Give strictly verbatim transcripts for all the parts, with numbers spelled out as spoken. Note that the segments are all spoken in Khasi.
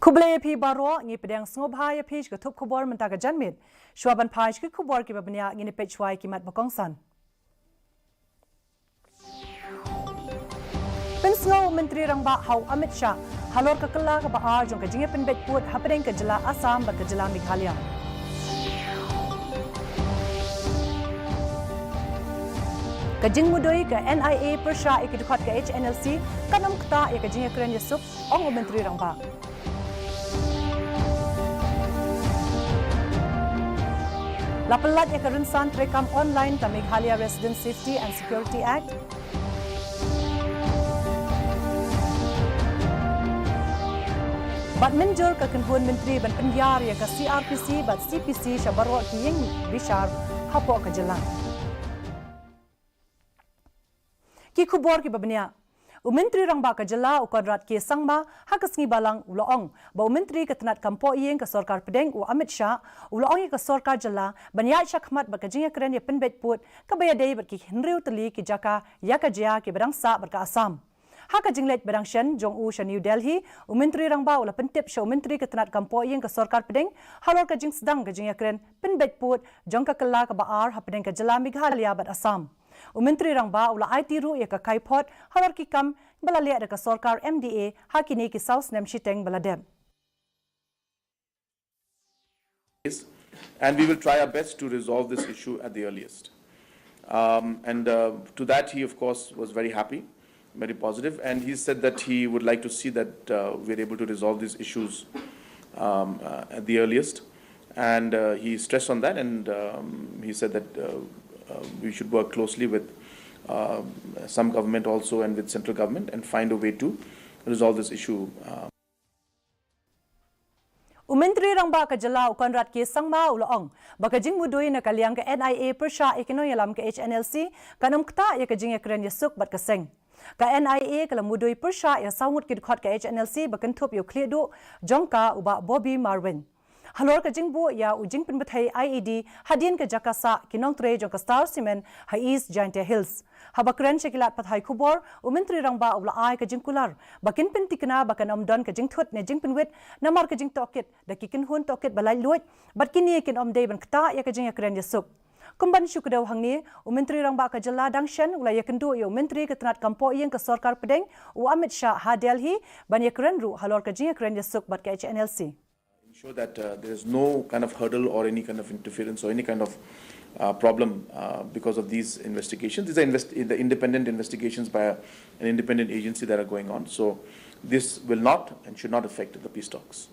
Khublei ïa phi baroh, ngi pdiang sngewbha ïa phi sha ka thup khubor mynta ka janmiet. Shuwa ban phai sha ki khubor kiba bniah, ngin ïa peit shuwa ïa ki mat ba kongsan. Pynsngew u Myntri Rangbah ha u Amit Shah halor ka kylla kaba ar jong ka jingïapynbeit pud hapdeng ka jylla Assam bad ka jylla Meghalaya. Ka jingmudui ka N I A pyrshah ïa ki dkhot ka H N L C kan ym ktah ïa ka jingïakren ïasuk, ong u Myntri Rangbah. La pyllait ïa ka rynsan treikam online ka Meghalaya Residents Safety and Security Act. Bad mynjur ka kynhun myntri ban pynïar ïa ka C R P C bad C P C sha baroh ki ïing bishar hapoh ka jylla. Ki khubor kiba bniah. U Myntri Rangbah ka jylla u Conrad K Sangma ha ka sngi Balang u la ong ba u Myntri ka tnat kam pohïing ka sorkar pdeng u Amit Shah u la ong ïa ka sorkar jylla ban ïaid shakhmat bad ka jingïakren ïapynbeit pud kaba ïadei bad ki hynriew tylli ki jaka ïa ka jia kiba dang sah bad ka Assam. Ha ka jingleit ba dang shen jong u sha New Delhi, u Myntri Rangbah u la pyntip sha u Myntri ka tnat kam pohïing ka sorkar pdeng halor ka jingsdang ka jingïakren pynbeit pud jong ka kylla kaba ar hapdeng ka jylla Meghalaya bad Assam. U Myntri Rangbah u la aiti ruh ïa ka kaiphod halor ki kam ba la leh da ka sorkar M D A ha kine ki saw snem shiteng ba la dep. And we will try our best to resolve this issue at the earliest. Um, and uh, to that, he, of course, was very happy, very positive, and he said that he would like to see that uh, we're able to resolve these issues um, uh, at the earliest. And uh, he stressed on that, and um, he said that uh, uh, we should work closely with uh, some government also and with central government and find a way to resolve this issue. Uh. U Myntri Rangbah ka jylla u Conrad K Sangma u la ong ba ka jingmudui na ka liang ka N I A pyrshah ïa ki nongïalam ka H N L C kan ym ktah ïa ka jingïakren ïasuk bad ka seng. Ka N I A ka la mudui pyrshah ïa saw ngut ki dkhot ka H N L C ba kynthup ïa u khlieh duh jong ka u Bah Bobby Marweiñ. Halor ka jingbuh ïa u jingpynbthei I E D hadien ka jaka sah ki nongtrei jong ka Star Cement ha East Jaintia Hills. Haba kren sha ki lad pathai khubor, u Myntri Rangbah u la ai ka jingkular ba kin pyntikna ba kan ym don ka jingthut ne jingpynwit namar ka jingtohkit da ki kynhun tohkit ba laitluid bad kine kin ym dei ban ktah ïa ka jingïakren ïasuk. Kum ban shu kdew hangne, u Myntri Rangbah ka jylla dang shen u la ïakynduh ïa u Myntri ka tnat kam pohïing ka sorkar pdeng u Amit Shah ha Delhi ban ïakren ruh halor ka jingïakren ïasuk bad ka H N L C. Ensure that uh, there is no kind of hurdle or any kind of interference or any kind of uh, problem uh, because of these investigations. These are invest- the independent investigations by an independent agency that are going on. So this will not and should not affect the peace talks.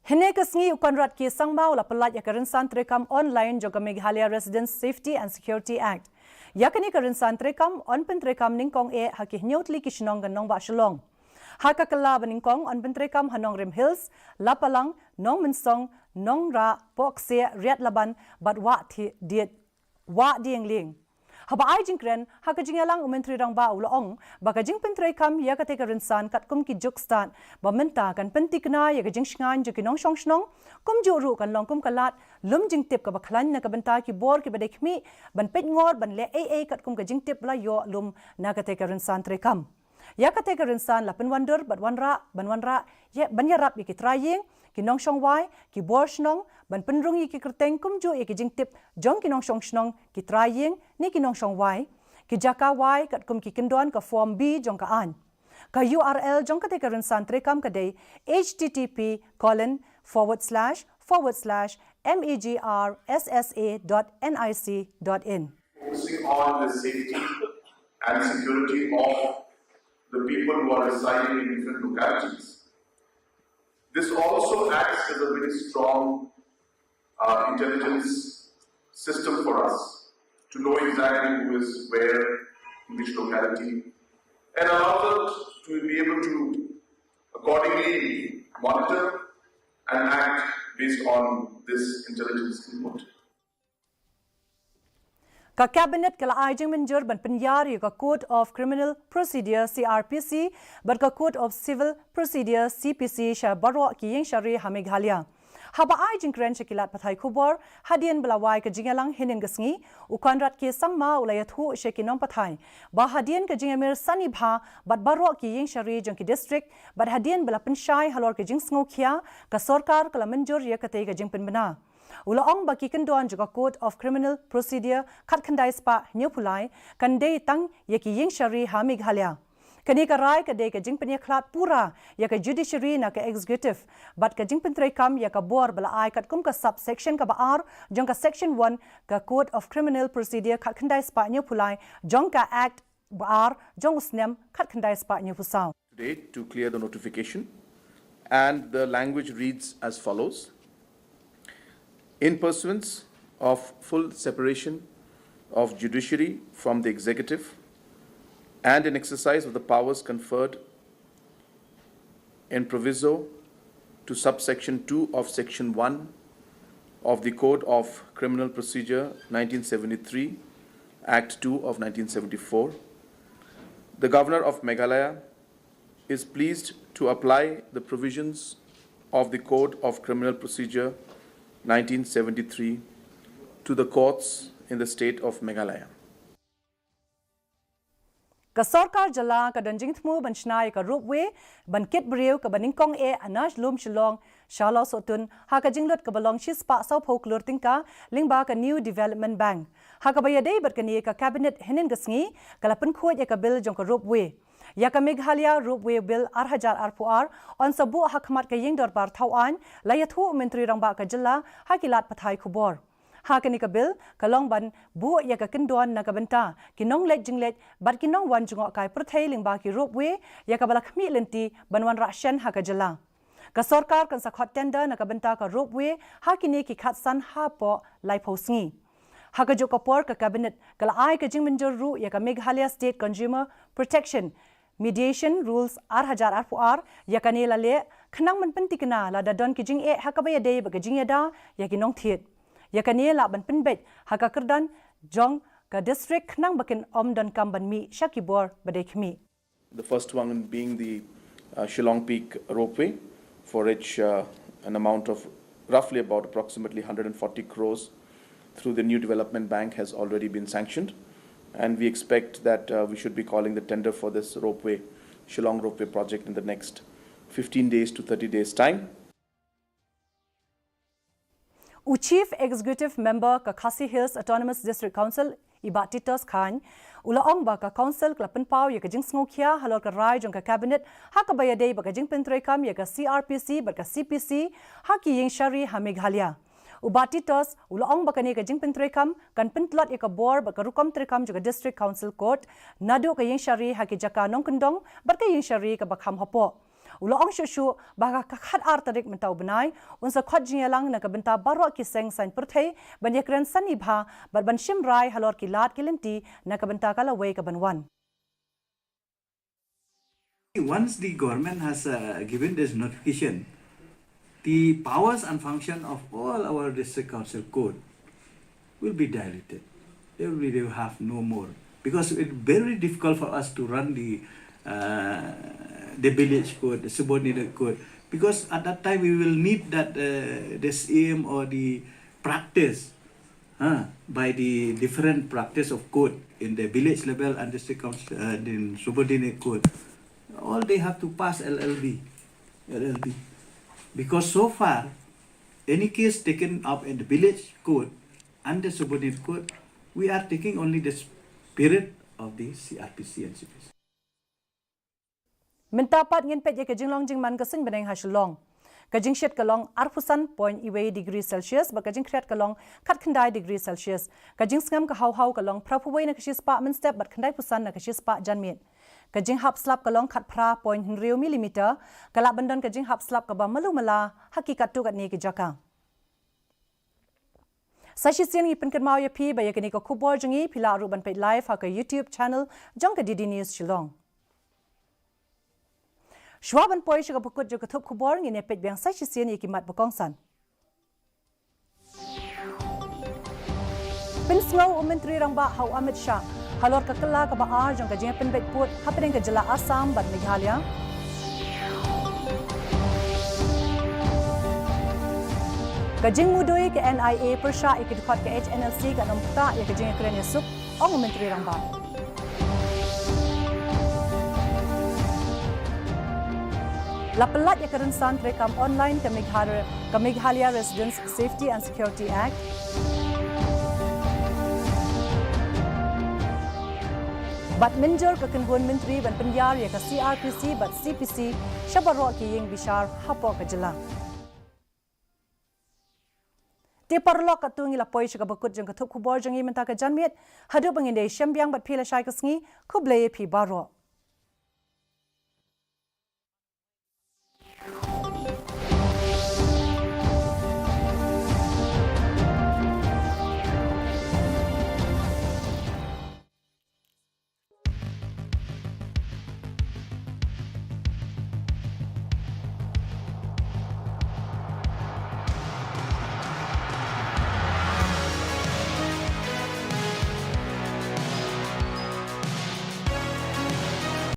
Hynne ka sngi u Conrad K Sangma u la pyllait ïa ka rynsan treikam online jong ka Meghalaya Residents Safety and Security Act. Ïa kane ka rynsan treikam yn pyntreikam nyngkong eh ha ki hynñiew tylli ki shnong ka nongbah Shillong. Ha ka kylla ba nyngkong yn pyntreikam ha Nongrim Hills, Lapalang, Nongmynsong, Nongrah, Pohkseh, Riatlaban bad Wah Thi- Diet- Wah Dienglieng. Haba ai jingkren ha ka jingïalang u Myntri Rangbah u la ong ba ka jingpyntreikam ïa kata ka rynsan katkum ki juk stad ba mynta kan pyntikna ïa ka jingshngaiñ jong ki nongshong shnong, kumjuh ruh kan long kum ka lad lum jingtip kaba khlaiñ na ka bynta ki bor kiba dei khmih ban peitngor ban leh ei ei katkum ka jingtip ba la ïoh lum na kata ka rynsan treikam. Ïa kata ka rynsan la pynwandur bad wanrah, ban wanrah, ïa, ban ïarap ïa ki trai ïing, ki nongshong wai, ki bor shnong, ban pynrung ïa ki kyrteng kumjuh ïa ki jingtip jong ki nongshong shnong, ki trai ïing, ne ki nongshong wai, ki jaka wai katkum ki kyndon ka form B jong ka aiñ. Ka U R L jong kata ka rynsan treikam ka dei H T T P colon forward slash forward slash M E G R S S A dot N I C dot in. Focusing on the safety and security of the people who are residing in different localities. This also acts as a very strong uh, intelligence system for us to know exactly who is where, in which locality, and allows us to be able to accordingly monitor and act based on this intelligence input. Ka Cabinet ka la ai jingmynjur ban pynïar ïa ka Code of Criminal Procedure, C R P C, bad ka Code of Civil Procedure, C P C, sha baroh ki ïingshari ha Meghalaya. Haba ai jingkren sha ki lad pathai khubor hadien ba la wai ka jingïalang hynnin ka sngi, u Conrad K Sangma u la ïathuh sha ki nongpathai ba hadien ka jingïamir sani bha bad baroh ki ïing shari jong ki district, bad hadien ba la pynshai halor ka jingsngewkhia, ka sorkar ka la mynjur ïa katei ka jingpynbna. U la ong ba ki kyndon jong ka Code of Criminal Procedure khatkhyndai spah hynñiewphew lai kan dei tang ïa ki ïing shari ha Meghalaya. Kane ka rai ka dei ka jingpynïakhlad pura ïa ka judiciary na ka executive, bad ka jingpyntreikam ïa ka bor ba la ai katkum ka subsection kaba ar jong ka section one ka Code of Criminal Procedure khatkhyndai spah hynñiewphew lai jong ka Act ba ar jong u snem khatkhyndai spah hynñiewphew saw. Today to clear the notification, and the language reads as follows. In pursuance of full separation of judiciary from the executive and in exercise of the powers conferred in proviso to subsection two of section one of the Code of Criminal Procedure nineteen seventy-three, Act two of nineteen seventy-four, the Governor of Meghalaya is pleased to apply the provisions of the Code of Criminal Procedure nineteen seventy-three to the courts in the state of Meghalaya. Ka sorkar jylla ka don jingthmu ban shna ïa ka ropeway ban kit briew kaba nyngkong eh na Lum Shillong sha Lawsohtun ha ka jinglut kaba long shispah sawphew klur tyngka lyngba ka New Development Bank. Ha kaba ïadei bad kane, ka cabinet hynnin ka sngi ka la pynkhuid ïa ka bill jong ka ropeway. Ïa ka Meghalaya Ropeway Bill ar hajar arphew ar yn sa buh ha khmat ka ïing dorbar thawaiñ, la ïathuh u Myntri Rangbah ka jylla ha ki lad pathai khubor. Ha kane ka bill ka long ban buh ïa ka kyndon na ka bynta ki nongleit jingleit bad ki nongwan jngohkai pyrthei lyngba ki ropeway, ïa kaba la khmih lynti ban wanrah shen ha ka jylla. Ka sorkar kan sa khot tender na ka bynta ka ropeway ha kine ki khatsan hapoh laiphew sngi. Ha kajuh ka por, ka cabinet ka la ai ka jingmynjur ruh ïa ka Meghalaya State Consumer Protection Mediation Rules ar hajar arphew ar. Ïa kane la leh khnang ban pyntikna lada don ki jingeh ha kaba ïadei bad ka jingïada ïa ki nongthied. Ïa kane lah ban pynbeit ha ka kyrdan jong ka district khnang ba kin ym donkam ban mih sha ki bor ba dei khmih. The first one being the uh, Shillong Peak Ropeway, for which uh, an amount of roughly about approximately one hundred forty crores through the New Development Bank has already been sanctioned. And we expect that uh, we should be calling the tender for this ropeway, Shillong Ropeway project, in the next fifteen days to thirty days' time. U Chief Executive Member ka Khasi Hills Autonomous District Council, i Bah Titos Chyne, u la ong ba ka Council ka la pynpaw ïa ka jingsngewkhia halor ka rai jong ka Cabinet ha kaba ïadei bad ka jingpyntreikam ïa ka C R P C bad ka C P C ha ki ïing shari ha Meghalaya. U Bah Titos u la ong ba kane ka jingpyntreikam kan pyntlot ïa ka bor bad ka rukom treikam jong ka District Council Code, naduh ka ïing shari ha ki jaka nongkyndong bad ka ïing shari kaba kham hapoh. U la ong shuh shuh ba ha ka khatar tarik mynta u bnai un sa khot jingïalang na ka bynta baroh ki seng saiñ pyrthei ban ïakren sani bha bad ban shim rai halor ki lad ki lynti na ka bynta ka lawei kaban wan. Once the government has uh, given this notification, the powers and function of all our district council code will be diluted. They will, be, they will have no more, because it's very difficult for us to run the uh, the village code, the subordinate code, because at that time we will need that uh, the same or the practice uh, by the different practice of code in the village level and district council uh, in subordinate code. All they have to pass L L B, L L B, because so far any case taken up in the village code and the subordinate code, we are taking only the spirit of the C R P C and C P C. Mynta pat ngin peit ïa ka jinglong jingman ka suiñ bneng ha Shillong. Ka jingshit ka long arphew san point wei degree Celsius bad ka jingkhriat ka long khatkhyndai degree Celsius. Ka jingsngem ka hawhaw ka long phraphew wei na ka shispah mynstep bad khyndaiphew san na ka shispah janmiet. Ka jinghap slap ka long khatphra point hynriew millimeter, ka lah ban don ka jinghap slap kaba malu mala ha ki katto katne ki jaka. Sa shisien ngi pynkynmaw ïa phi ba ïa kane ka khubor jong ngi phi lah ruh ban peit live ha ka YouTube channel jong ka D D News Shillong. Shuwa ban poi sha ka bakut jong ka thup khubor, ngin ïa peit biang sa shisien ïa ki mat ba kongsan. Pynsngew u Myntri Rangbah ha u Amit Shah halor ka kylla kaba ar jong ka jingpynbeit pud hapdeng ka jylla Assam bad Meghalaya. Ka jingmudui ka N I A pyrshah ïa ki dkhot ka H N L C kan ym ktah ïa ka jingïakren ïasuk, ong u Myntri Rangbah. La pyllait ïa ka rynsan treikam online ka Meghalaya, ka Meghalaya Residents Safety and Security Act. Bad mynjur ka kynhun myntri ban pynïar ïa ka C R P C bad C P C sha baroh ki ïing bishar hapoh ka jylla. Te paralok, katto ngi la poi sha kaba kut jong ka thup khubor jong ngi mynta ka janmiet. Haduh ba ngin ïashem biang bad phi lashai ka sngi, khublei ïa phi baroh.